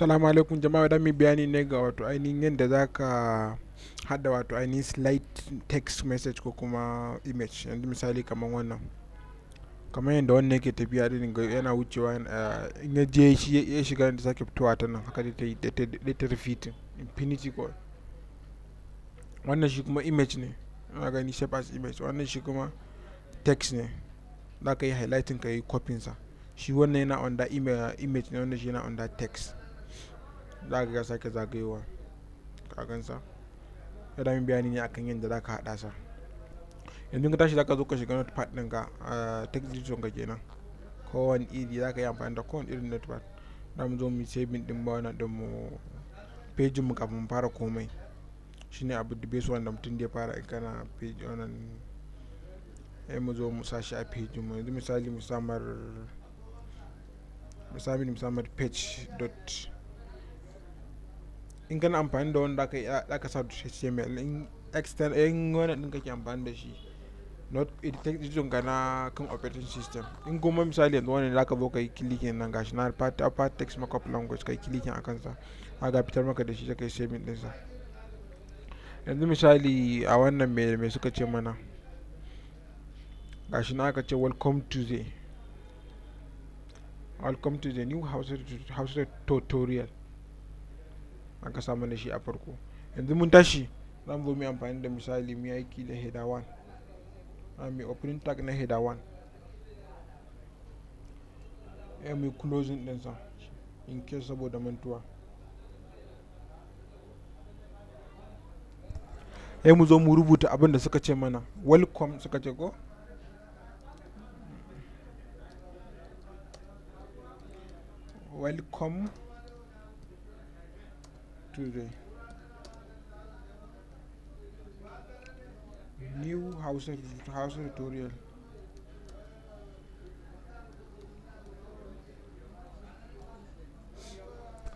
Salamu alaikum jama'a, da mu bayani ne ga wato ainihin yadda za ka haɗa wato ainihin slide text message ko kuma image. Yanzu misali kamar wannan, kamar yadda wannan yake tafiya din yana wucewa, in ya je shi ya shiga da sake fitowa ta nan, haka dai ta repeating infinity kawai. Wannan shi kuma image ne, ana gani shape as image. Wannan shi kuma text ne, za ka yi highlighting ka yi copy sa. Shi wannan yana under image ne, wannan shi yana under text. Za ka ga sake zagayowa, ka gansa. Ya min bayani ne akan yadda za ka haɗa sa. Yanzu ka tashi, za ka zo ka shiga Notepad ɗinka, text editor ka kenan. Kowane iri za ka yi amfani da, kowane irin notepad. Za mu zo mu yi saving ɗin ba wannan ɗin mu, page mu, kafin mu fara komai. Shine abu the best wanda mutum zai fara in kana page wannan. Sai mu zo mu sa shi a page mu. Yanzu misali mu samar page dot. In kana amfani da wanda aka ka sa .html, in extern, in wannan din kake amfani da shi, not text editor ka na kan operating system. In kuma misali yanzu wannan, zaka zo ka yi clicking nan, gashi na part text markup language, kai clicking akan sa, haka fitar maka da shi, sai kai saving din sa. Yanzu misali a wannan, me suka ce mana? Gashi na aka ce "Welcome to the new Hausa tutorial", aka sa mana shi a farko. Yanzu mun tashi, za mu zo mu yi amfani da, misali, mu yi aiki da header 1, mu opening tag na header 1, ya mu closing ɗinsa in case saboda mantuwa. Sai mu zo mu rubuta abin da suka ce mana. Welcome suka ce ko? Welcome to the new Hausa tutorial.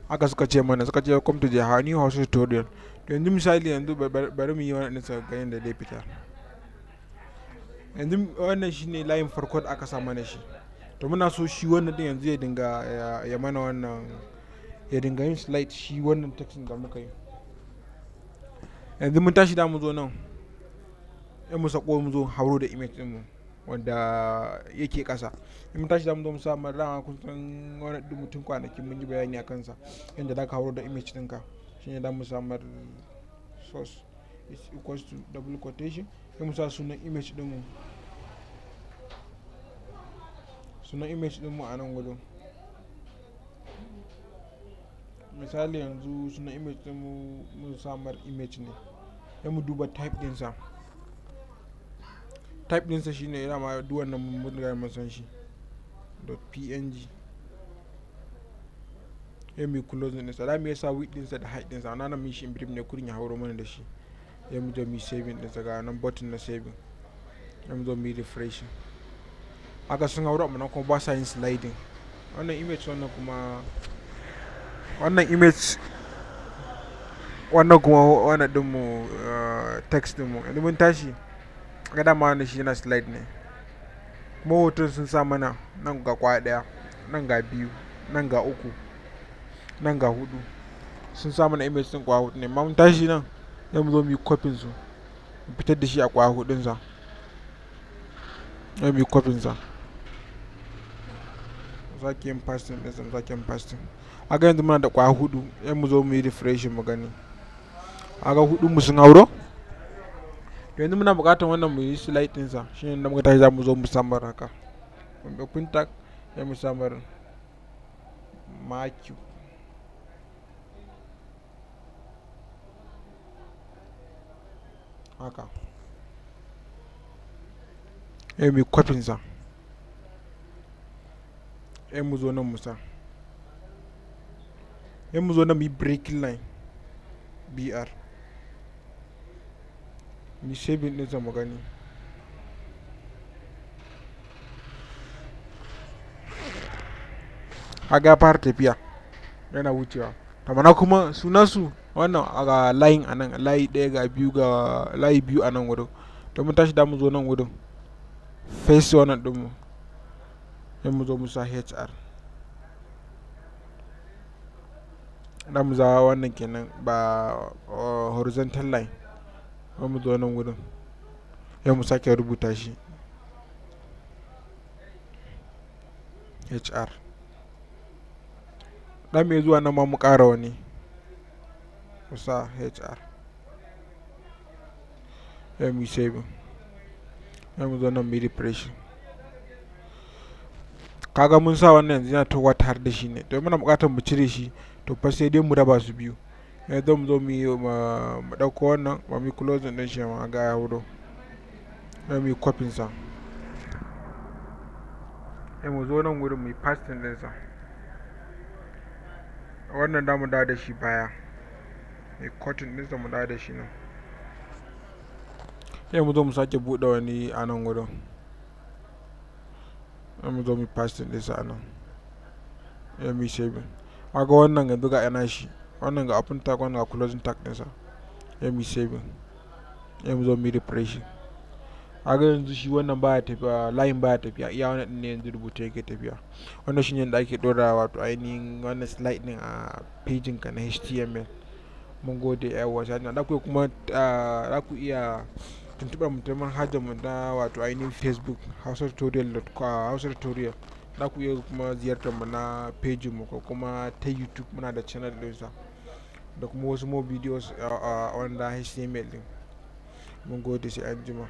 Haka suka ce mana, suka ce "Welcome to the new Hausa tutorial". Yanzu misali, yanzu bari mu yi wannan ɗin ga yadda zai fita. Yanzu wannan shine layin farko da aka sa mana shi. To, muna so shi wannan din yanzu ya dinga ya mana wannan, ya dinga yin slide, shi wannan text da muka yi. Yanzu mun tashi, da mu zo nan, sai mu sako, mu zo hauro da image din mu wanda yake ƙasa. In mun tashi, da mu zo mu sa dama kun san wannan ɗin mutum, kwanakin mun yi bayani a kansa, yadda za ka hauro da image ɗinka. Shine da mu samar source is equals to double quotation, sai mu sa sunan image ɗin mu, sunan image ɗin mu a nan gurin. Misali yanzu sunan image ɗin mu, mun samar image ne. Sai mu duba type ɗinsa. Type ɗinsa shine dama duk wannan mun riga mun san shi, .png. Sai mu yi closing ɗinsa. Za mu iya sa width ɗinsa da height ɗinsa. Ana nan mun shi in brief ne kurin ya hauro mana da shi. Sai mu je mu yi saving ɗinsa, ga nan button na saving. Sai mu zo mu yi refreshing. Haka sun hauro, amma kuma ba sa yin sliding. Wannan image, wannan kuma wannan image, wannan kuma wannan ɗin mu, text ɗin mu. Yanzu mun tashi, ga dama wannan shi yana slide ne. Kuma hoton sun sa mana nan, ga kwaya ɗaya nan, ga biyu nan, ga uku nan, ga hudu. Sun sa mana image ɗin kwaya hudu ne. Amma mun tashi nan, sai mu zo mu yi copy su, mu fitar da shi a kwaya hudun sa. Sai mu yi copy sa, mu sake yin pasting ɗinsa, mu sake yin pasting. Haka yanzu muna da kwaya hudu. Sai mu zo mu yi refreshing mu gani. Haka hudun mu sun hauro. Yanzu muna buƙatar wannan mu yi slide ɗinsa. Shine da muka tashi, za mu zo mu samar haka, open tag, sai mu samar marquee haka, sai mu yi copy sa, sai mu zo nan mu sa, sai mu zo nan mu yi breaking line, br. Mu yi saving ɗinsa mu gani. Kaga ya fara tafiya, yana wucewa. Amma kuma sunansu wannan ga layin a nan, layi ɗaya, ga biyu, ga layi biyu a nan wurin. To, mun tashi, da mu zo nan wurin face wannan ɗinmu, sai mu zo mu sa hr. Za mu za wannan kenan ba horizontal line. Za mu zo nan wurin, sai mu sake rubuta shi HR. Za mu iya zuwa nan ma mu ƙara wani, mu sa HR, sai mu yi saving, sai mu zo nan mu yi refresh. Kaga mun sa wannan, yanzu yana tahowa tare da shi ne. To, muna buƙatar mu cire shi, to fa sai dai mu raba su biyu. Yanzu mu zo mu yi mu ɗauko wannan ba, mu yi closing ɗin shi ma, ga ya wuro. Sai mu yi copy sa, sai mu zo nan wurin mu yi pasting ɗinsa. Wannan da mu dawo da shi baya, mu yi cutting ɗinsa, mu dawo da shi nan. Sai mu zo mu sake buɗe wani a nan wurin, sai mu zo mu yi pasting ɗinsa a nan, sai mu yi saving. Kaga wannan yanzu ga yana shi, wannan ga open tag, wannan ga closing tag ɗinsa. Sai mu yi saving, sai mu zo mu yi refreshing. Kaga yanzu shi wannan baya tafiya, line baya tafiya, iya wannan ɗin ne yanzu rubutu yake tafiya. Wannan shine yadda ake ɗora wato ainihin wannan slide ɗin a pejin ka na HTML. Mun gode. Yawwa, sai za ku kuma za ku iya tuntuɓar mu ta manhajar mu na wato ainihin Facebook, Hausa Tutorial, Hausa Tutorial. Za ku iya kuma ziyartar mu na pejin mu ko kuma ta YouTube, muna da channel ɗinsa da kuma wasu more videos wanda HTML ɗin. Mun gode, sai anjima.